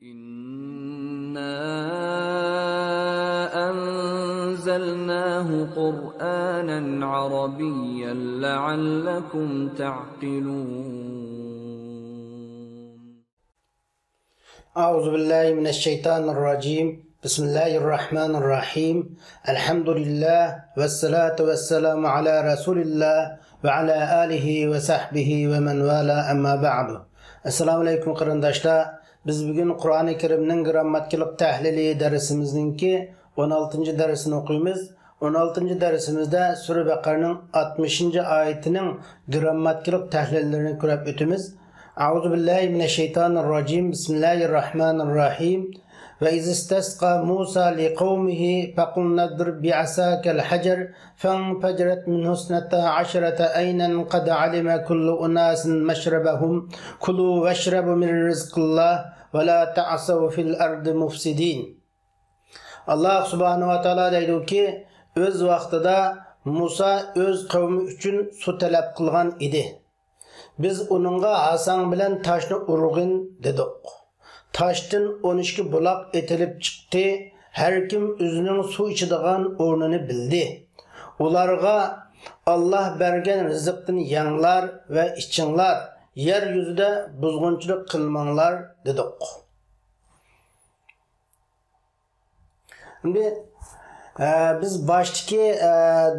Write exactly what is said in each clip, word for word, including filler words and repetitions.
إنا أنزلناه قرآنا عربيا لعلكم تعقلون. أعوذ بالله من الشيطان الرجيم. بسم الله الرحمن الرحيم. الحمد لله والصلاة والسلام على رسول الله وعلى آله وصحبه ومن والاه، أما بعد. ئەسسالامۇ ئەلەيكۇم، قېرىنداشلار. بىز بۈگۈن قۇرئانى كەرىمنىڭ گىرامماتىكىلىق تەھلىلى دەرسىمىزنىڭكى ئون ئالتىنچى دەرسىنى ئوقۇيمىز. ئون ئالتىنچى دەرسىمىزدە سۈرە بەقەرىنىڭ ئاتمىشىنچى ئايىتىنىڭ گىرامماتىكىلىق تەھلىللىرىنى كۆرۈپ ئۆتىمىز. أعوذ بالله من الشيطان الرجيم. بسم الله الرحمن الرحيم. وإذ استسقى موسى لقومه فقلنا اضرب بعصاك الحجر فانفجرت منه اثنتا عشرة عينا قد علم كل أناس مشربهم كلوا واشربوا من رزق الله ولا تعثوا في الأرض مفسدين. ئاللاھ سۇبھانەھۇ ۋە تائالا دەيدۇكى، ئۆز ۋاقتىدا مۇسا ئۆز قەۋمى ئۈچۈن سۇ تەلەپ قىلغان ئىدى. بىز ئۇنىڭغا، ھاساڭ بىلەن تاشنى ئۇرغىن، دېدۇق. تاشتىن ئون ئىككى بۇلاق ئېتىلىپ چىقتى، ھەر كىم ئۆزىنىڭ سۇ ئىچىدىغان ئورنىنى بىلدى. ئۇلارغا، ئاللاھ بەرگەن رىزىقتىن يەڭلار ۋە ئىچىڭلار، يەر يۈزىدە بۇزغۇنچىلىق قىلماڭلار، دېدۇق. ئەمدى، ئە، بىز باشتىكى، ئە،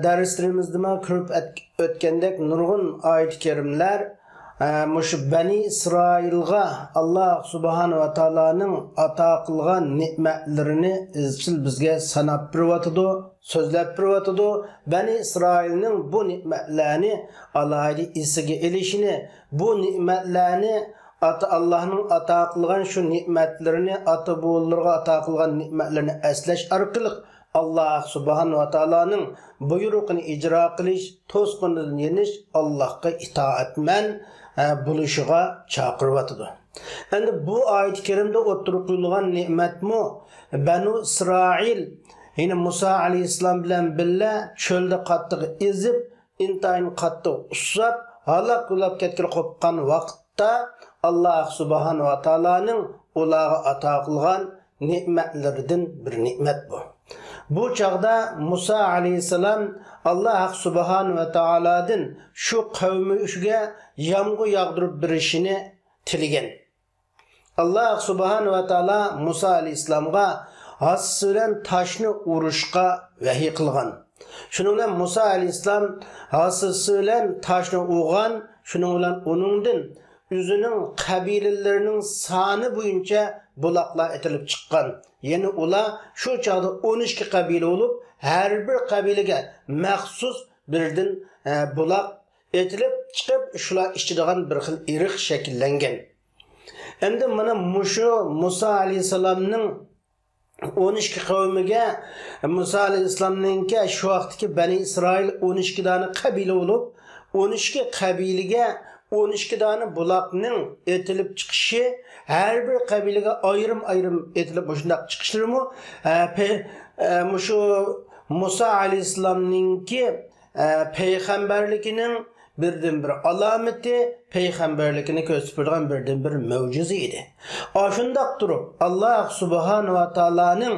دەرسلىرىمىزدىمۇ كۆرۈپ ئەت-، ئۆتكەندەك نۇرغۇن ئايەت كەرىملەر، ئە، مۇشۇ بەنى ئىسرائىلغا ئاللاھ سۇبھانەھۇ ۋە تائالانىڭ ئاتا قىلغان نېمەتلىرىنى ئىزچىل بىزگە ساناپ بېرىۋاتىدۇ، سۆزلەپ بېرىۋاتىدۇ. بەنى ئىسرائىلنىڭ بۇ نېمەتلەرنى ئالاھىدە ئېسىگە ئېلىشىنى، بۇ نېمەتلەرنى ئاتا، ئاللاھنىڭ ئاتا قىلغان شۇ نېمەتلىرىنى، ئاتا-بوۋىلىرىغا ئاتا قىلغان نېمەتلىرىنى ئەسلەش ئارقىلىق، ئاللاھ سۇبھانەھۇ ۋە تائالانىڭ بۇيرۇقىنى ئىجرا قىلىش، توسقۇنىدىن يېنىش، ئاللاھقا ئىتائەتمەن، ئە، بولۇشىغا چاقىرىۋاتىدۇ. ئەمدى بۇ ئايەت كەرىمدە ئوتتۇرىغا قويۇلغان نېمەتمۇ بەنۇ ئىسرائىل، يەنى مۇسا ئەلەيھىسسالام بىلەن بىللە چۆلدە قاتتىق ئېزىپ، ئىنتايىن قاتتىق ئۇسساپ، ھالاك بولاپ كەتكىلى قوپقان ۋاقىتتا، ئاللاھ سۇبھانەھۇ ۋە تائالانىڭ ئۇلارغا ئاتا قىلغان نېمەتلىرىدىن بىر نېمەت بۇ. بۇ چاغدا مۇسا ئەلەيھىسسالام ئاللاھ سۇبھانەھۇ ۋە تائالادىن شۇ قەۋمىگە يامغۇر ياغدۇرۇپ بېرىشىنى تىلىگەن. ئاللاھ سۇبھانەھۇ ۋە تائالا مۇسا ئەلەيھىسسالامغا ھاسىسى بىلەن تاشنى ئۇرۇشقا ۋەھىي قىلغان. شۇنىڭ بىلەن مۇسا ئەلەيھىسسالام ھاسىسى بىلەن تاشنى ئۇرغان، شۇنىڭ بىلەن ئۇنىڭدىن ئۆزىنىڭ قەبىلىلىرىنىڭ سانى بويىچە بۇلاقلار ئېتىلىپ چىققان. يەنى ئۇلار شۇ چاغدا ئون ئىككى قەبىلە بولۇپ، ھەر بىر قەبىلىگە مەخسۇس بىردىن، ئە، بۇلاق ئېتىلىپ چىقىپ، شۇلار ئىچىدىغان بىر خىل ئىرق شەكىللەنگەن. ئەمدى مانا مۇشۇ مۇسا ئەلەيھىسسالامنىڭ ئون ئىككى قەۋمىگە، مۇسا ئەلەيھىسسالامنىڭكى شۇ ۋاقىتتىكى بەنى ئىسرائىل ئون ئىككى دانە قەبىلە بولۇپ، ئون ئىككى قەبىلىگە ئون ئىككى دانە بۇلاقنىڭ ئېتىلىپ چىقىشى، ھەر بىر قەبىلىگە ئايرىم-ئايرىم ئېتىلىپ مۇشۇنداق چىقىشلىرىمۇ، ئە، پەي-، ئە، مۇشۇ مۇسا ئەلەيھىسسالامنىڭكى، ئە، پەيغەمبەرلىكىنىڭ بىردىنبىر ئالامىتى، پەيغەمبەرلىكىنى كۆرسىتىپ بېرىدىغان بىردىنبىر مۆجىزە ئىدى. ئاشۇنداق تۇرۇپ، ئاللاھ سۇبھانەھۇ ۋە تائالانىڭ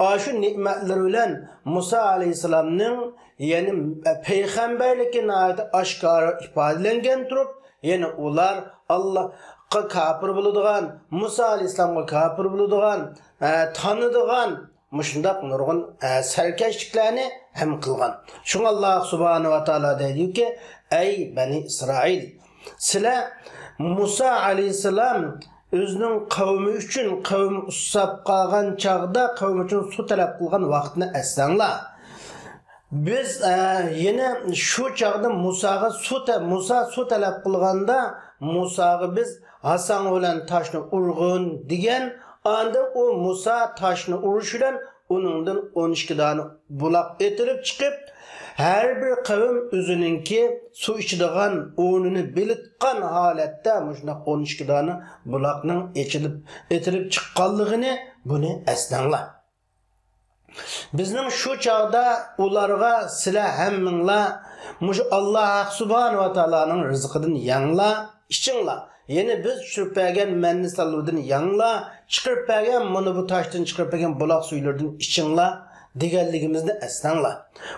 ئاشۇ نېمەتلىرى بىلەن مۇسا ئەلەيھىسسالامنىڭ، يەنى پەيغەمبەرلىكى ناھايىتى ئاشكارا ئىپادىلەنگەن تۇرۇپ، يەنى ئۇلار ئاللاھقا كاپىر بولىدىغان، مۇسا ئەلەيھىسسالامغا كاپىر بولىدىغان، ئە، تانىدىغان، مۇشۇنداق نۇرغۇن، ئە، سەركەشلىكلەرنى ھەم قىلغان. شۇڭا ئاللاھ سۇبھانەھۇ ۋە تائالا دەيدۇكى، ئەي بەنى ئىسرائىل، سىلەر مۇسا ئەلەيھىسسالام ئۆزىنىڭ قەۋمى ئۈچۈن، قەۋمى ئۇسساپ قالغان چاغدا قەۋمى ئۈچۈن سۇ تەلەپ قىلغان ۋاقىتنى ئەسلەڭلار. بىز، ئە، يەنە شۇ چاغدا مۇساغا سۇ تە-، مۇسا سۇ تەلەپ قىلغاندا، مۇساغا بىز ھاساڭ بىلەن تاشنى ئۇرغىن دېگەن. ئاندىن ئۇ مۇسا تاشنى ئۇرۇش بىلەن ئۇنىڭدىن ئون ئىككى دانە بۇلاق ئېتىلىپ چىقىپ، ھەر بىر قەۋم ئۆزىنىڭكى سۇ ئىچىدىغان ئورنىنى بىلىدىغان ھالەتتە مۇشۇنداق ئون ئىككى دانە بۇلاقنىڭ ئېچىلىپ، ئېتىلىپ چىققانلىقىنى، بۇنى ئەسلەڭلار. بىزنىڭ شۇ چاغدا ئۇلارغا، سىلەر ھەممىڭلار مۇشۇ ئاللاھ سۇبھانەھۇ ۋە تائالانىڭ رىزقىدىن يەڭلار، ئىچىڭلار. يەنى بىز چۈشۈرۈپ بەرگەن مەننى سالۋىدىن يەڭلار، چىقىرىپ بەرگەن مانا بۇ تاشتىن چىقىرىپ بەرگەن بۇلاق سۈيلىرىدىن ئىچىڭلار دېگەنلىكىمىزنى ئەسلەڭلار.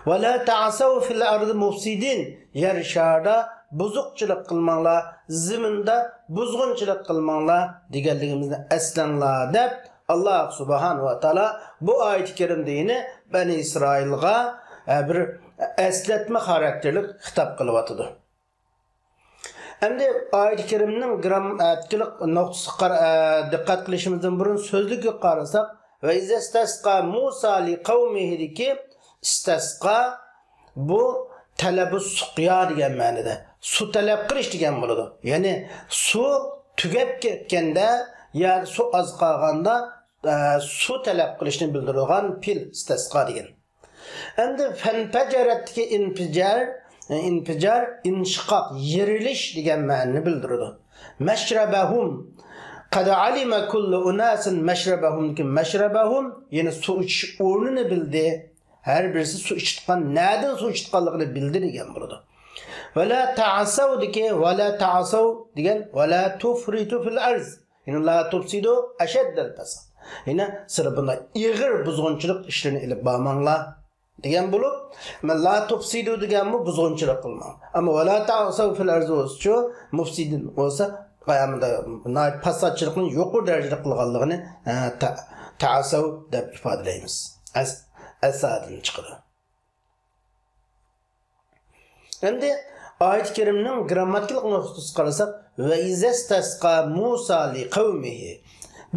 ۋەلا تەئسەۋ فىل ئەرزى مۇفسىدىن، يەر شارىدا بۇزۇقچىلىق قىلماڭلار، زېمىندا بۇزغۇنچىلىق قىلماڭلار دېگەنلىكىمىزنى ئەسلەڭلار دەپ، ئاللا سۇبھانەھۇ ۋە تائالا بۇ ئايىتى كەرىمدە يەنە بەنى ئىسرائىلغا، ئە، بىر ئەسلەتمە خاراكتېرلىك خىتاب قىلىۋاتىدۇ. ئەمدى ئايىتى كەرىمنىڭ گرامماتىكىلىق نۇقتىسىغا قار-، ئە، دىققەت قىلىشىمىزدىن بۇرۇن سۆزلۈككە قارىساق، ۋە ئىزەستەسقا مۇسا لىقەۋمىھىدىكى ئىستەسقا بۇ تەلەبۇ سۇقيا دېگەن مەنىدە، سۇ تەلەپ قىلىش دېگەن بولىدۇ. يەنى سۇ تۈگەپ كەتكەندە ياكى سۇ ئاز قالغاندا، ئە، سۇ تەلەپ قىلىشنى بىلدۈرىدىغان پېئىل ئىستەسقا دېگەن. ئەمدى فەنپەجەرەتتىكى ئىنپىجار، ئىنپىجار، ئىنشىقاق، يېرىلىش دېگەن مەنىنى بىلدۈرىدۇ. مەشرەبەھۇم. قەد ئەلىمە كۇللۇ ئۇناسىن مەشرەبەھۇمدىكى مەشرەبەھۇم، يەنى سۇ ئىچىش ئورنىنى بىلدى. ھەر بىرسى سۇ ئىچىدىغان، نەدىن سۇ ئىچىدىغانلىقىنى بىلدى دېگەن بولىدۇ. ۋەلا تەئسەۋدىكى ۋەلا تەئسەۋ دېگەن ۋەلا تۇفرىتۇ فىل ئەرز. يەنى لا تۇفسىدۇ ئەشەددەل پەساد. يەنى سىلەر بۇنداق ئېغىر بۇزغۇنچىلىق ئىشلىرىنى ئېلىپ بارماڭلار دېگەن بولۇپ، مەن لا تۇفسىدۇ دېگەنمۇ بۇزغۇنچىلىق قىلماڭ. ئەمما ۋەلا تەئسەۋ فىل ئەرزى بولسىچۇ، مۇفسىدىن بولسا، قايامىدا ناھايىتى پاساتچىلىقنى يۇقىرى دەرىجىدە قىلغانلىقىنى، ئە، تە-، تەئسەۋ دەپ ئىپادىلەيمىز. ئەس-، ئەسادىن چىقىدۇ. ئەمدى ئايەت كەرىمنىڭ گرامماتىكىلىق نۇقتىسىغا قارىساق، ۋە ئىزەستەسقا مۇسا لىقەۋمىھى.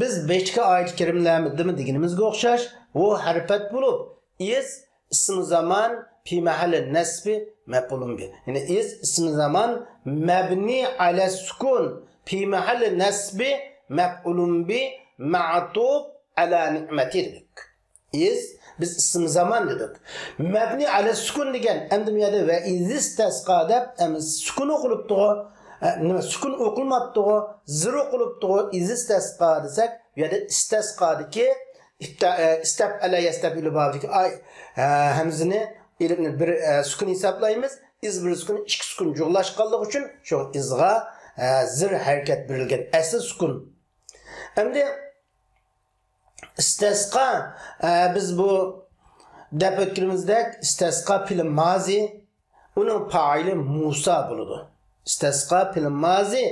بىز بېشىدىكى ئايەت كەرىملەردىمۇ دېگىنىمىزگە ئوخشاش، ۋۇ ھەرپەت بولۇپ، ئىز ئىسمى زامان پى مەھەللى نەسبى مەپئۇلۇن بى. يەنى ئىز ئىسمى زامان مەبنى ئەلە سۇكۇن پى مەھەللى نەسبى مەپئۇلۇن بى مەئتۇپ ئەلە نىئمەتى دېدۇق. ئىز، بىز ئىسمى زامان دېدۇق. مەبنى ئەلە سۇكۇن دېگەن، ئەمدى بۇ يەردە ۋە ئىزىستەسقا دەپ، ئەمدى سۇكۇن ئوقۇلۇپتىغۇ، ئە، نېمە، سۇكۇن ئوقۇلماپتىغۇ، زىر ئوقۇلۇپتىغۇ، ئىزىستەسقا دېسەك، بۇ يەردە ئىستەسقادىكى ئىپتا-، ئە، ئىستەپ ئەلە يەستەپ ئىلى بابىدىكى ئاي، ئە، ھەمزىنى، ئېلىپنى بىر، ئە، سۇكۇن ھېسابلايمىز. ئىز بىر سۇكۇن، ئىككى سۇكۇن جۇغلاشقانلىقى ئۈچۈن شۇ ئىزغا، ئە، زىر ھەرىكەت بېرىلگەن. ئەسلى سۇكۇن. ئەمدى ئىستەسقا، ئە، بىز بۇ دەپ ئۆتكىنىمىزدەك ئىستەسقا پېئىلى مازى، ئۇنىڭ پائىلى مۇسا بولىدۇ. ئىستەسقا پېئىلى مازى،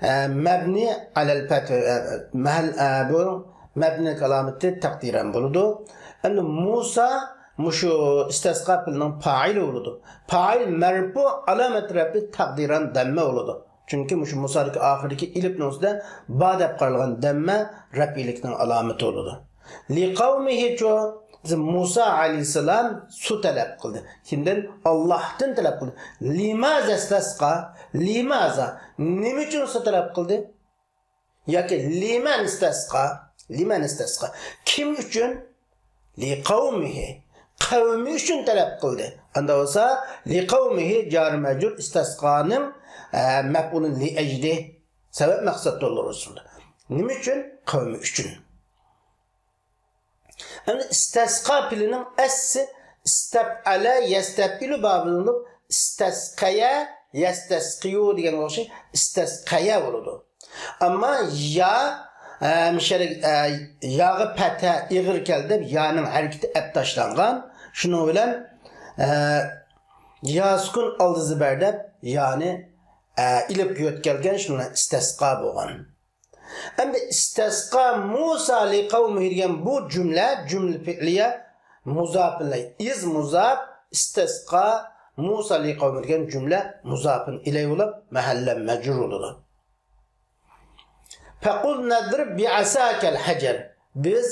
ئە، مەبنى ئەلەل پەتھ، ئە، مەھەل، ئە، بۇ مەبنىلىك ئالامىتى تەقدىرەن بولىدۇ. ئەمدى مۇسا مۇشۇ ئىستەسقا پېئىلىنىڭ پائىلى بولىدۇ. پائىل مەرپۇ، ئالامەت رەپئى تەقدىرەن دەممە بولىدۇ. چۈنكى مۇشۇ مۇسادىكى ئاخىرىدىكى ئېلىپنىڭ ئۈستىدە با دەپ قارالغان دەممە رەپئىيلىكنىڭ ئالامىتى بولىدۇ. لىقەۋمىھىچۇ، مۇسا ئەلەيھىسسالام سۇ تەلەپ قىلدى. كىمدىن؟ ئاللاھتىن تەلەپ قىلدى. لىمازا ئىستەسقا؟ لىمازا؟ نېمە ئۈچۈن سۇ تەلەپ قىلدى؟ ياكى لىمەن ئىستەسقا؟ لىمەن ئىستەسقا؟ كىم ئۈچۈن؟ لىقەۋمىھى، قەۋمى ئۈچۈن تەلەپ قىلدى. ئاندا بولسا، لىقەۋمىھى جارى مەجرۇر ئىستەسقانىڭ، ئە، مەپئۇلى لىئەجلى. سەۋەب مەقسەت دوللار ئۇسۇلى. نېمە ئۈچۈن؟ قەۋمى ئۈچۈن. ئەمدى ئىستەسقا پېئىلىنىڭ ئەسلى ئىستەپئەلە يەستەپئىلۇ بابىدىن بولۇپ، ئىستەسقەيە يەستەسقىيۇ دېگەنگە ئوخشاش ئىستەسقەيە بولىدۇ. ئەمما يا، ئە، مىشەرە، ئە، ياغا پەتھە ئېغىر كەلدى دەپ يانىڭ ھەرىكىتى ئەپ تاشلانغان. شۇنىڭ بىلەن، ئە، يا سۈكۈن ئالدى زېبەر دەپ يانى، ئە، ئېلىپ يۆتكەلگەن، شۇنىڭ بىلەن ئىستەسقا بولغان. ئەمدى ئىستەسقا مۇسا لىقەۋمىھى دېگەن بۇ جۈملە، جۈملە پېئلىيە مۇزاپىن ئىلەيھى. ئىز مۇزاپ، ئىستەسقا مۇسا لىقەۋمىھى دېگەن جۈملە مۇزاپىن ئىلەيھى بولۇپ، مەھەللە مەجرۇر بولىدۇ. فەقۇلنا ئىزرىب بىئەساكەل ھەجەر. بىز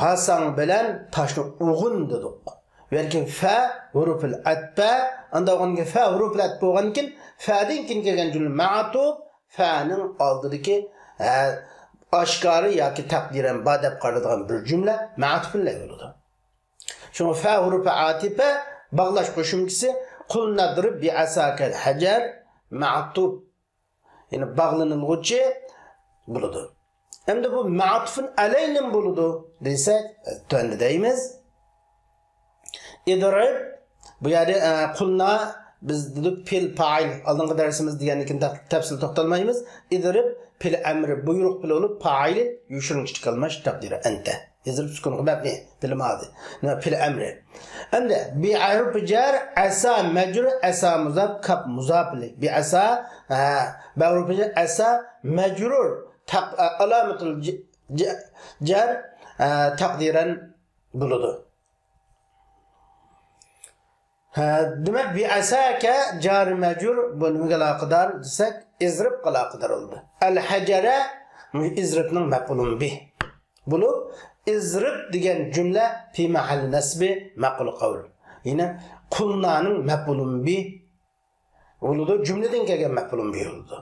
ھاساڭ بىلەن تاشنى ئوغۇن دېدۇق. بەلكىم فە ھۇرۇپىل ئەتپە، ئاندا بولغاندىن كېيىن فە ھۇرۇپىل ئەتپە بولغاندىن كېيىن، فەدىن كېيىن كەلگەن جۈملە مەئتۇپ، فەنىڭ ئالدىدىكى، ھە، ئاشكارا ياكى تەقدىرەن با دەپ قارىلىدىغان بىر جۈملە مەئتۇپىن ئىلەيھى بولىدۇ. شۇڭا فە ھۇرۇپى ئاتىپە باغلاش قوشۇمچىسى قۇلنا ئىزرىب بىئەساكەل ھەجەر مەئتۇپ. يەنى باغلىنىلغۇچى بولىدۇ. ئەمدى بۇ مەئتۇفۇن ئەلەينىمۇ بولىدۇ دېسەك، تۆۋەندە دەيمىز. ئىزرىب، بۇ يەردە، ئە، قۇلنا بىز دېدۇق پېئىل پائىل، ئالدىنقى دەرسىمىز دېگەندىن كېيىن تەپ-، تەپسىلىي توختالمايمىز. ئىزرىب پېئىل ئەمرى، بۇيرۇق پېئىلى بولۇپ، پائىلى يوشۇرۇن كىچىك قىلماش تەقدىرى ئەنتە. ئىزرىب سۈكۈنغا مەبنى، پېئىل مازى. نېمە، پېئىل ئەمرى. ئەمدى بى ھەرپى جەر، ئەسا مەجرۇر، ئەسا مۇزاپ، كاپ مۇزاپلى. بى ئەسا، ھە، بە ھەرپى جەر، ئەسا مەجرۇر، تەق-، ئە، ئالامەتۇل ج-، ج-، جەر، ئە، تەقدىرەن بولىدۇ. ھە، دېمەك، بى ئەساكە جارى مەجرۇر، بۇ نېمىگە ئالاقىدار دېسەك، ئىزرىبقا ئالاقىدار بولىدۇ. ئەل ھەجەرە، ئىزرىبنىڭ مەپئۇلۇن بى بولۇپ، ئىزرىب دېگەن جۈملە پى مەھەللى نەسبى مەقۇل قەۋل. يەنى قۇلنانىڭ مەپئۇلۇن بى بولىدۇ، جۈملىدىن كەلگەن مەپئۇلۇن بى بولىدۇ.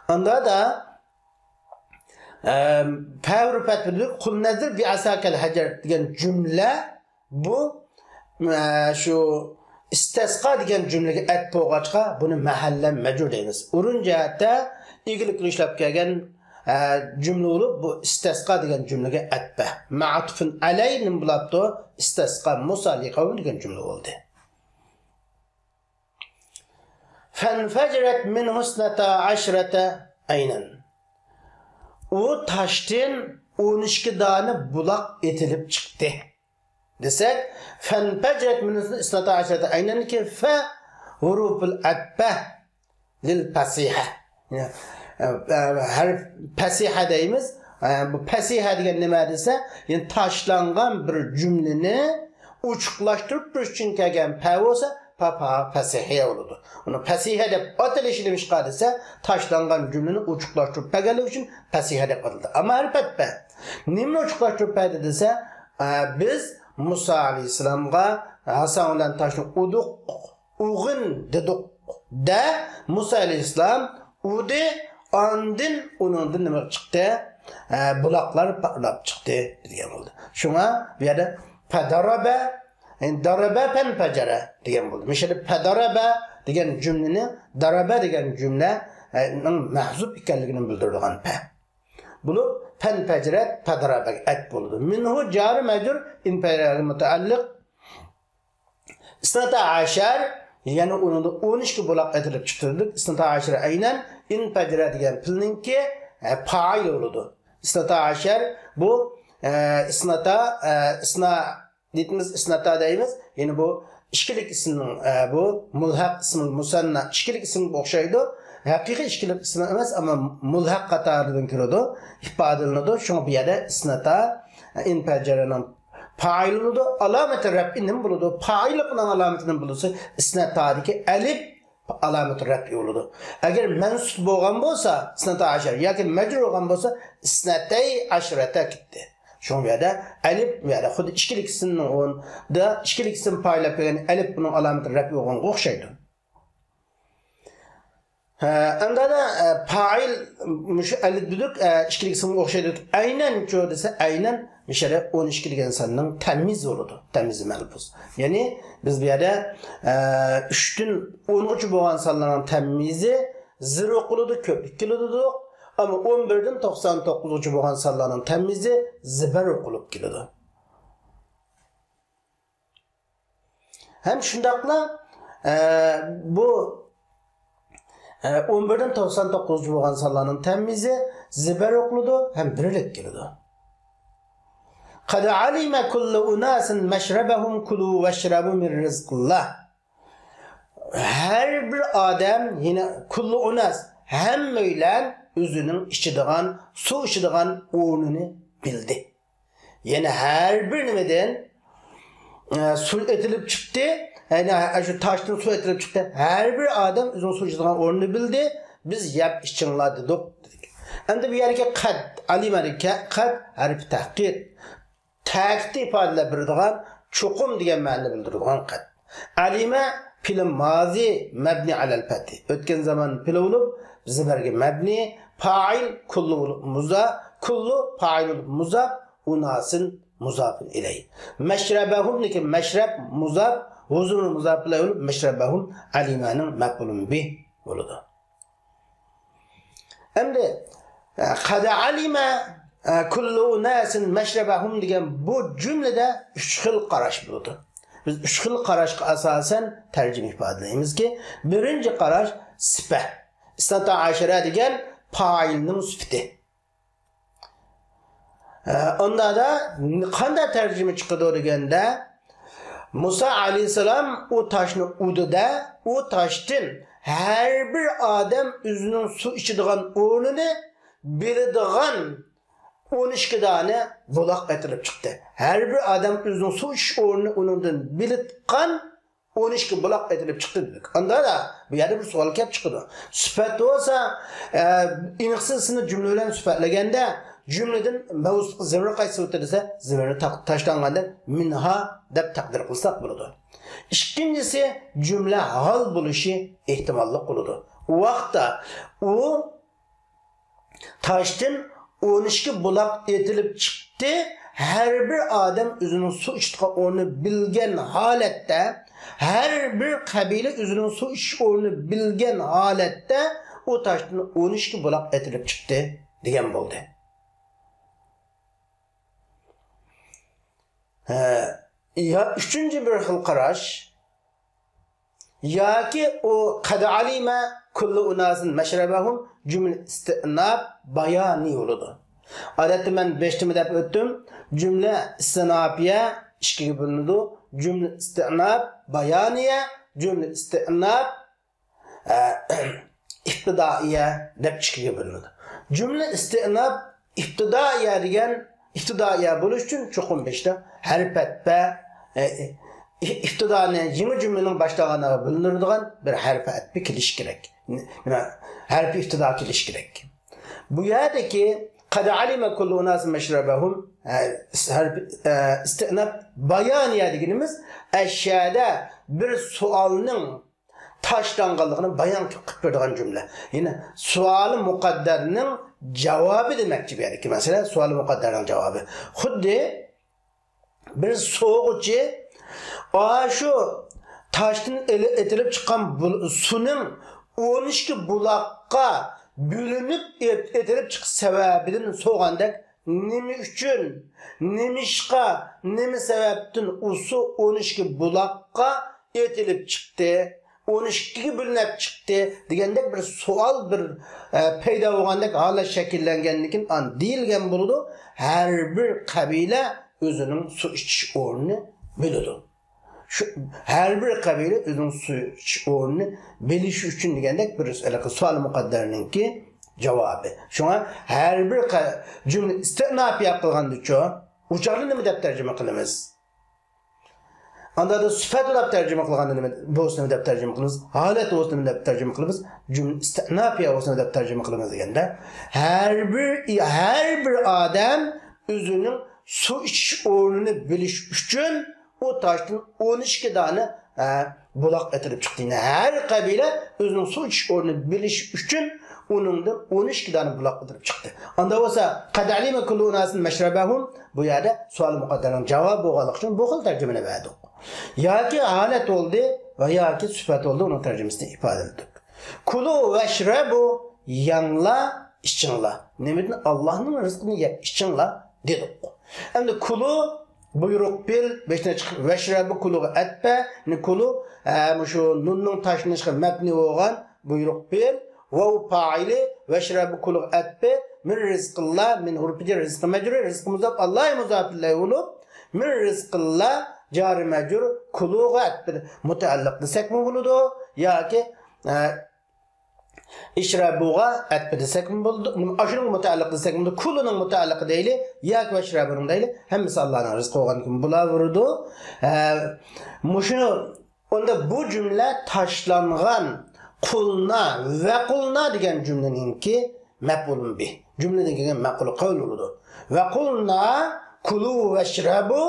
ئاندا دا، ئەم، پەۋرى پەتبىدۇ، قۇل نەزىر بى ئەساكەل ھەجەر دېگەن جۈملە بۇ، ئە، شۇ ئىستەسقا دېگەن جۈملىگە ئەتپ بولغاچقا، بۇنى مەھەللە مەجرۇر دەيمىز. ئورۇن جەھەتتە ئىگىلىك ئىشلەپ كەلگەن، ئە، جۈملە بولۇپ، بۇ ئىستەسقا دېگەن جۈملىگە ئەتپە. مەئتۇفۇن ئەلەي نېمە بولاپتۇ؟ ئىستەسقا مۇسا لىقەۋم دېگەن جۈملە بولدى. فەنفەجرەت مىنھۇ ئىسنەتا ئەشرەتە ئەينەن. ئۇ تاشتىن ئون ئىككى دانە بۇلاق ئېتىلىپ چىقتى. دېسەك، فەنفەجرەت مىنھۇ ئىسنەتا ئەشرەتە ئەينەندىكى فە ھۇرۇپۇل ئەتپە لىل پەسىھە. يەنى، ئە، ئە، ھەرپ پەسىھە دەيمىز. ئە، بۇ پەسىھە دېگەن نېمە دېسە، يەنى تاشلانغان بىر جۈملىنى ئوچۇقلاشتۇرۇپ تۇرۇش ئۈچۈن كەلگەن پە بولسا، پا، پا، پەسىھە بولىدۇ. ئۇنى پەسىھە دەپ ئاتىلىشى نېمىشقا دېسە، تاشلانغان جۈملىنى ئوچۇقلاشتۇرۇپ بەرگەنلىكى ئۈچۈن پەسىھە دەپ ئاتىلىدۇ. ئەمما ھەرپەت پە. نېمىنى ئوچۇقلاشتۇرۇپ بەردى دېسە، ئە، بىز مۇسا ئەلەيھىسسالامغا ھاساڭ بىلەن تاشنى ئۇدۇق، ئۇغىن دېدۇق دە، مۇسا ئەلەيھىسسالام ئۇدى، ئاندىن ئۇنىڭدىن نېمە چىقتى؟ ئە، بۇلاقلار پارلاپ چىقتى دېگەن بولدى. شۇڭا بۇ يەردە پەدارابە، يەنى دارابە پەنپەجەرە دېگەن بولدى. مۇشۇ يەردە پەدارابە دېگەن جۈملىنى، دارابە دېگەن جۈملە، ئە، نىڭ مەھزۇپ ئىكەنلىكىنى بىلدۈرىدىغان پە. بولۇپ، پەنپەجەرەت پەدارابەگە ئەت بولىدۇ. مىنھۇ جارى مەجرۇر، ئىنپەجەرەتكە مۇتەئەللىق. ئىسناتا ئەشەر، يەنى ئۇنىڭدا ئون ئىككى بۇلاق ئېتىلىپ چىقتى دېدۇق. ئىسناتا ئەشەر ئەينەن، ئىنپەجەرە دېگەن پېئىلنىڭكى، ئە، پائىلى بولىدۇ. ئىسناتا ئەشەر بۇ، ئە، ئىسناتا، ئە، ئىسنا دېدىمىز، ئىسناتا دەيمىز. يەنى بۇ ئىككىلىك ئىسىمنىڭ، ئە، بۇ مۇلھەق ئىسمىل مۇسەننا ئىككىلىك ئىسىمگە ئوخشايدۇ. ھەقىقىي ئىككىلىك ئىسىم ئەمەس، ئەمما مۇلھەق قاتارىدىن كىرىدۇ، ئىپادىلىنىدۇ. شۇڭا بۇ يەردە ئىسناتا، ئە، ئىنپەجەرەنىڭ پائىلى بولىدۇ. ئالامىتى رەپئى نېمە بولىدۇ؟ پائىللىقنىڭ ئالامىتى نېمە بولىدۇ؟ ئىسناتادىكى ئەلىپ ئالامەت رەپئى بولىدۇ. ئەگەر مەنسۇب بولغان بولسا، ئىسناتا ئەشەر ياكى مەجرۇر بولغان بولسا، ئىسنەتەي ئەشرەتە كېتتى. شۇڭا بۇ يەردە ئەلىپ، بۇ يەردە خۇددى ئىككىلىك ئىسىمنىڭ ئورنىدا ئىككىلىك ئىسىم پائىللاپ كەلگەن ئەلىپ بۇنىڭ ئالامەت رەپئى بولغانغا ئوخشايدۇ. ھە، ئەمدى، ئە، پائىل، مۇشۇ ئەلىپ دېدۇق، ئە، ئىككىلىك ئىسىمغا ئوخشايدۇ دېدۇق. ئەينەن چۇ دېسە، ئەينەن مۇشۇ يەردە ئون ئىككى دېگەن ساننىڭ تەميىزى بولىدۇ. تەميىزى مەلپۇز. يەنى بىز بۇ يەردە، ئە، ئۈچتىن ئونغىچە بولغان سانلارنىڭ تەميىزى زىر ئوقۇلىدۇ، كۆپلۈك كېلىدۇ دېدۇق. ئەمما ئون بىردىن توقسان توققۇزغىچە بولغان سانلارنىڭ تەميىزى زىبەر ئوقۇلۇپ كېلىدۇ. ھەم شۇنداقلا، ئە، بۇ، ئە، ئون بىردىن توقسان توققۇزغىچە بولغان سانلارنىڭ تەميىزى زىبەر ئوقۇلىدۇ ھەم بىرلىك كېلىدۇ. قەد ئەلىمە كۇللۇ ئۇناسىن مەشرەبەھۇم كۇلۇ ۋەشرەبۇ مىن رىزقىللا. ھەر بىر ئادەم، يەنى كۇللۇ ئۇناس، ھەممەيلەن ئۆزىنىڭ ئىچىدىغان، سۇ ئىچىدىغان ئورنىنى بىلدى. يەنى ھەر بىر نېمىدىن، ئە، سۇ ئېتىلىپ چىقتى. يەنى ھە-، شۇ تاشتىن سۇ ئېتىلىپ چىقتى. ھەر بىر ئادەم ئۆزىنىڭ سۇ ئىچىدىغان ئورنىنى بىلدى. بىز يەپ ئىچىڭلار دېدۇق. ئەمدى بۇ يەردىكى قەد، ئەلىمەدىكى قەد ھەرپى تەھقىق. تەكىتنى ئىپادىلەپ بېرىدىغان، چوقۇم دېگەن مەنىنى بىلدۈرىدىغان قەد. ئەلىمە پېئىل مازى مەبنى ئەلەل پەتھى. ئۆتكەن زامان پېئىلى بولۇپ، زىبەرگە مەبنى، پائىل كۇللۇ بولۇپ مۇزا-، كۇللۇ پائىل بولۇپ مۇزاپ، ئۇناسىن مۇزاپىن ئىلەيھ. مەشرەبەھۇمنىڭكى مەشرەب مۇزاپ، ھۇزۇرۇن مۇزاپ ئىلەيھ بولۇپ، مەشرەبەھۇم ئەلىمەنىڭ مەپئۇلۇن بىھ بولىدۇ. ئەمدى، ئە، قەد ئەلىمە، ئە، كۇللۇ ئۇناسىن مەشرەبەھۇم دېگەن بۇ جۈملىدە ئۈچ خىل قاراش بولىدۇ. بىز ئۈچ خىل قاراشقا ئاساسەن تەرجىمە ئىپادىلەيمىزكى، بىرىنچى قاراش سىپەت. ئىسناتا ئەشەرە دېگەن پائىلنىڭ سۈپىتى. ئە، ئۇندادا قانداق تەرجىمە چىقىدۇ دېگەندە، مۇسا ئەلەيھىسسالام ئۇ تاشنى ئۇدۇدە، ئۇ تاشتىن ھەر بىر ئادەم ئۆزىنىڭ سۇ ئىچىدىغان ئورنىنى بىلىدىغان ئون ئىككى دانە بۇلاق ئېتىلىپ چىقتى. ھەر بىر ئادەم ئۆزىنىڭ سۇ ئىچىش ئورنىنى ئۇنىڭدىن بىلىدىغان ئون ئىككى بۇلاق ئېتىلىپ چىقتى دېدۇق. ئاندا بۇ يەردە بىر سوئال كەپ چىقىدۇ. سۈپەت بولسا، ئە، ئېنىقسىز ئىسىمنى جۈملە بىلەن سۈپەتلىگەندە، جۈملىدىن مەۋسۇپقا زىمىرى قايسى سۈپەتتە دېسە، زىمىرى تاق-، تاشلانغاندىن مىنھا دەپ تەقدىر قىلساق بولىدۇ. ئىككىنچىسى، جۈملە ھال بولۇشى ئېھتىماللىق بولىدۇ. ئۇ ۋاقىتتا ئۇ تاشتىن ئون ئىككى بۇلاق ئېتىلىپ چىقتى. ھەر بىر ئادەم ئۆزىنىڭ سۇ ئىچىدىغان ئورنىنى بىلگەن ھالەتتە، ھەر بىر قەبىلە ئۆزىنىڭ سۇ ئىچىش ئورنىنى بىلگەن ھالەتتە ئۇ تاشتىن ئون ئىككى بۇلاق ئېتىلىپ چىقتى دېگەن بولدى. ھە، يا ئۈچىنچى بىر خىل قاراش، ياكى ئۇ قەد ئەلىمە كۇللۇ ئۇناسىن مەشرەبەھۇم جۈملە ئىستىئناپ بايانى بولىدۇ. ئادەتتە مەن بەشتىمە دەپ ئۆتتۈم. جۈملە ئىستىئناپىيە ئىككىگە بۆلۈنىدۇ. جۈملە ئىستىئناپ بايانىيە، جۈملە ئىستىئناپ ئە، ئىپتىدائىيە دەپ ئىككىگە بۆلۈنىدۇ. جۈملە ئىستىئناپ ئىپتىدائىيە دېگەن، ئىپتىدائىيە بولۇش ئۈچۈن چوقۇم بېشىدا ھەرپ ئەتپە، ئە، ئى-، ئىپتىدانى يېڭى جۈملىنىڭ باشلانغانلىقىغا بىلدۈرىدىغان بىر ھەرپ ئەتپە كېلىشى كېرەك. نېمە؟ ھەرپ ئىپتىدا كېلىشى كېرەك. بۇ يەردىكى قەد ئەلىمە كۇللۇ ئۇناسىن مەشرەبەھۇم، ئە، ھەرپ، ئە، ئىستىئناپ بايانىيە دېگىنىمىز ئەشەدە بىر سوئالنىڭ تاشلانغانلىقىنى بايان قىلىپ بېرىدىغان جۈملە. يەنى سوئالى مۇقەددەرنىڭ جاۋابى دېمەكچى بۇ يەردىكى مەسىلە، سوئالى مۇقەددەرنىڭ جاۋابى. خۇددى بىر سوغۇچى ئاشۇ تاشتىن ئېلى-، ئېتىلىپ چىققان بۇ سۇنىڭ ئون ئىككى بۇلاققا بۆلۈنۈپ ئېت-، ئېتىلىپ چىقىش سەۋەبىدىن سوغاندەك، نېمە ئۈچۈن، نېمىشقا، نېمە سەۋەبتىن ئۇ سۇ ئون ئىككى بۇلاققا ئېتىلىپ چىقتى، ئون ئىككىگە بۆلۈنۈپ چىقتى دېگەندەك بىر سوئال، بىر، ئە، پەيدا بولغاندەك ھالەت شەكىللەنگەندىن كېيىن ئان دېيىلگەن بولىدۇ، ھەر بىر قەبىلە ئۆزىنىڭ سۇ ئىچىش ئورنىنى بىلىدۇ. شۇ ھەر بىر قەبىلە ئۆزىنىڭ سۇ ئىچىش ئورنىنى بىلىشى ئۈچۈن دېگەندەك بىر ھېلىقى سوئال مۇقەددەرنىڭكى جاۋابى. شۇڭا ھەر بىر قە-، جۈملە ئىستىئناپىيە قىلغاندىچۇ، ئۇ چاغدا نېمە دەپ تەرجىمە قىلىمىز؟ ئاندادا سۈپەت دەپ تەرجىمە قىلغاندا نېمە بولسا نېمە دەپ تەرجىمە قىلىمىز؟ ھالەت بولسا نېمە دەپ تەرجىمە قىلىمىز؟ جۈملە ئىستىئناپىيە بولسا نېمە دەپ تەرجىمە قىلىمىز دېگەندە، ھەر بىر، ھەر بىر ئادەم ئۆزىنىڭ سۇ ئىچىش ئورنىنى بىلىش ئۈچۈن ئۇ تاشتىن ئون ئىككى دانە، ئە، بۇلاق ئېتىلىپ چىقتى. يەنى ھەر قەبىلە ئۆزىنىڭ سۇ ئىچىش ئورنىنى بىلىش ئۈچۈن ئۇنىڭدىن ئون ئىككى دانە بۇلاق ئېتىلىپ چىقتى. ئاندا بولسا، قەد ئەلىمە كۇللۇ ئۇناسىن مەشرەبەھۇم، بۇ يەردە سوئال مۇقەددەرنىڭ جاۋابى بولغانلىقى ئۈچۈن بۇ خىل تەرجىمىنى بەردۇق. ياكى ھالەت بولدى ۋە ياكى سۈپەت بولدى، ئۇنىڭ تەرجىمىسىنى ئىپادىلىدۇق. كۇلۇ ۋەشرەبۇ، يەڭلار، ئىچىڭلار. نېمىدىن؟ ئاللاھنىڭ رىزقىنى يەپ ئىچىڭلار دېدۇق. ئەمدى كۇلۇ بۇيرۇق پېئىل، بېشىدىن چىقىپ، ۋەشرەبۇ كۇلۇغا ئەتپە، يەنى كۇلۇ، ھە، مۇشۇ نۇننىڭ تاشلىنىشىغا مەبنى بولغان بۇيرۇق پېئىل، ۋاۋ پائىلى، ۋەشرەبۇ كۇلۇغا ئەتپى، مىن رىزقىللا، مىن ھۇرۇپى جەر، رىزقى مەجرۇر، رىزقى مۇزاپ، ئاللاھى مۇزاپىلەيھى بولۇپ، مىن رىزقىللا جارى مەجرۇر، كۇلۇغا ئەتپى مۇتەئەللىق دېسەكمۇ بولىدۇ، ياكى، ھە، ئىشرەبۇغا ئەتپى دېسەكمۇ بولىدۇ. ئاشۇنىڭ مۇتەئەللىقى دېسەكمۇ بولىدۇ. كۇلۇنىڭ مۇتەئەللىقى دەيلى ياكى ۋەشرەبۇنىڭ دەيلى. ھەممىسى ئاللانىڭ رىزقى بولغاندىكىن بولاۋېرىدۇ. ھە، مۇشۇ، ئۇندا بۇ جۈملە تاشلانغان قۇلنا ۋە قۇلنا دېگەن جۈملىنىڭكى مەپئۇلۇن بىھ. جۈملىدىن كەلگەن مەپئۇلى قەۋل بولىدۇ. ۋە قۇلنا كۇلۇ ۋەشرەبۇ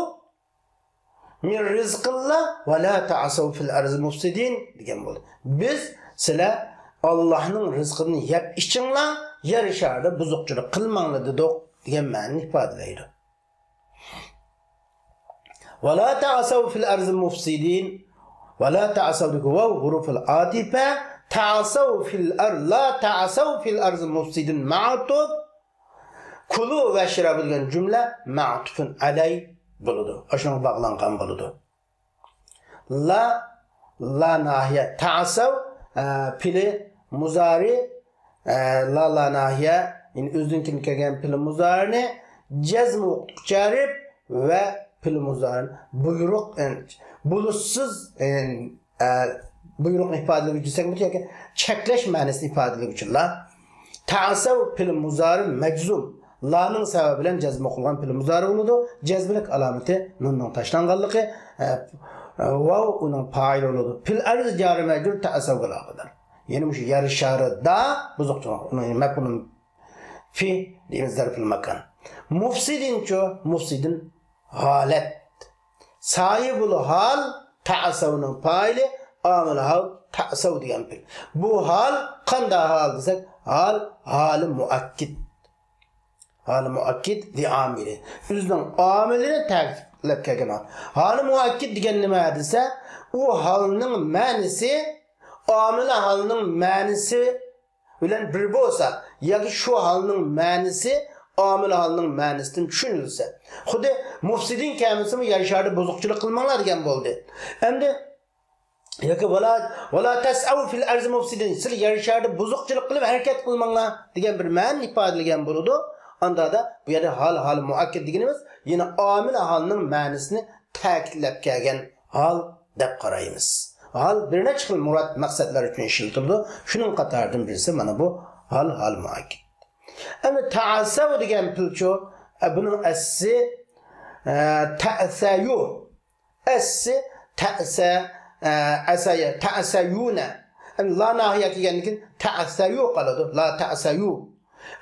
مىن رىزقىللا ۋە لا تەئسەۋ فىل ئەرزى مۇفسىدىن دېگەن بولدى. بىز سىلەر ئاللاھنىڭ رىزقىدىن يەپ ئىچىڭلار، يەر شارىدا بۇزۇقچىلىق قىلماڭلار دېدۇق دېگەن مەنىنى ئىپادىلەيدۇ. ۋە لا تەئسەۋ فىل ئەرزى مۇفسىدىن. ۋە لا تەئسەۋدىكى ۋاۋ ھۇرۇفۇل ئاتىپە، تەئسەۋ فىل ئەر-، لا تەئسەۋ فىل ئەرزى مۇفسىدىن مەئتۇپ. كۇلۇ ۋەشرەبۇ دېگەن جۈملە مەئتۇپۇن ئەلەي بولىدۇ. ئاشۇنىڭغا باغلانغان بولىدۇ. لا، لا ناھىيە، تەئەسسەۋ، ئە، پېئلى مۇزارى، ئە، لا، لا ناھىيە، يەنى ئۆزىدىن كېيىن كەلگەن پېئلى مۇزارىنى جەزم ۋاقىتقا چىقىرىپ ۋە پېئلى مۇزارىنى بۇيرۇق، ئە، بولۇشسىز، ئە، ئە، بۇيرۇقنى ئىپادىلىگۈچى دېسەكمۇ ياكى چەكلەش مەنىسىنى ئىپادىلىگۈچى لا. تەئەسسەۋ پېئلى مۇزارى مەجزۇم. لانىڭ سەۋەبى بىلەن جەزم قىلغان پېئلى مۇزارى بولىدۇ. جەزملىك ئالامىتى نۇننىڭ تاشلانغانلىقى، ئە، ئە، ۋاۋ ئۇنىڭ پائىلى بولىدۇ. پېئل ئەرز جارى مەجرۇر تەئەسسەۋگە ئالاقىدار. يەنى مۇشۇ يەر شارىدا بۇزۇقچىلىق، ئۇنىڭ مەپئۇلۇن فى دېيمىز، زەرفۇل ماكان. مۇفسىدىنچۇ؟ مۇفسىدىن ھالەت. ساھىبۇل ھال تەئەسسەۋنىڭ پائىلى، ئامىل ھال تەئەسسەۋ دېگەن پېئىل. بۇ ھال قانداق ھال دېسەك، ھال، ھالى مۇئەككىد. ھالى مۇئەككىد لىئامىلى. ئۆزىنىڭ ئامىلىنى تەكىتلەپ كەلگەن ھال. ھالى مۇئەككىد دېگەن نېمە دېسە، ئۇ ھالنىڭ مەنىسى ئامىلى ھالنىڭ مەنىسى بىلەن بىر بولسا، ياكى شۇ ھالنىڭ مەنىسى ئامىل ھالنىڭ مەنىسىدىن چۈشىنىلسە، خۇددى مۇفسىدىن كەلمىسىمۇ يەر شارىدا بۇزۇقچىلىق قىلماڭلار دېگەن بولدى. ئەمدى ياكى ۋالا، ۋالا تەسئەۋ فىل ئەرزى مۇفسىدىن، سىلەر يەر شارىدا بۇزۇقچىلىق قىلىپ ھەرىكەت قىلماڭلار دېگەن بىر مەنىنى ئىپادىلىگەن بولىدۇ. ئاندادا بۇ يەردە ھال، ھال مۇئەككىد دېگىنىمىز يەنە ئامىل ھالنىڭ مەنىسىنى تەكىتلەپ كەلگەن ھال دەپ قارايمىز. ھال بىر نەچچە خىل مۇراد مەقسەتلەر ئۈچۈن ئىشلىتىلىدۇ. شۇنىڭ قاتارىدىن بىرسى مانا بۇ ھال، ھال مۇئەككىد. ئەمدى تەئەسسەۋ دېگەن پېئىلچۇ، ئە، بۇنىڭ ئەسلى، ئە، تەئسەيۇ. ئەسلى تەئسە، ئە، ئەسەيە، تەئسەيۇنە. ئەمدى لا ناھىيە كەلگەندىن كېيىن تەئسەيۇ قالىدۇ. لا تەئسەيۇ.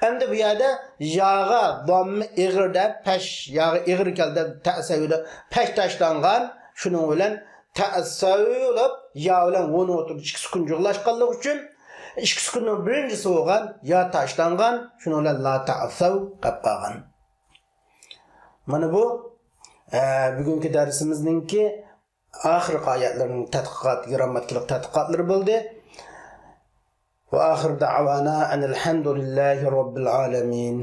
ئەمدى بۇ يەردە ياغا داممە ئېغىر دەپ، پەش، ياغا ئېغىر كەلدى دەپ، تەئسەيۇدا پەش تاشلانغان، شۇنىڭ بىلەن تەئسەيۇ بولۇپ، يا بىلەن ۋونىڭ ئوتتۇرىدا ئىككى سۈكۈن جۇغلاشقانلىقى ئۈچۈن، ئىككى سۈكۈننىڭ بىرىنچىسى بولغان يا تاشلانغان، شۇنىڭ بىلەن لا تەئسەۋ قېلىپ قالغان. مانا بۇ، ئە، بۈگۈنكى دەرسىمىزنىڭكى ئاخىرقى ئايەتلىرىنىڭ تەتقىقات، گىرامماتىكىلىق تەتقىقاتلىرى بولدى. وآخر دعوانا أن الحمد لله رب العالمين.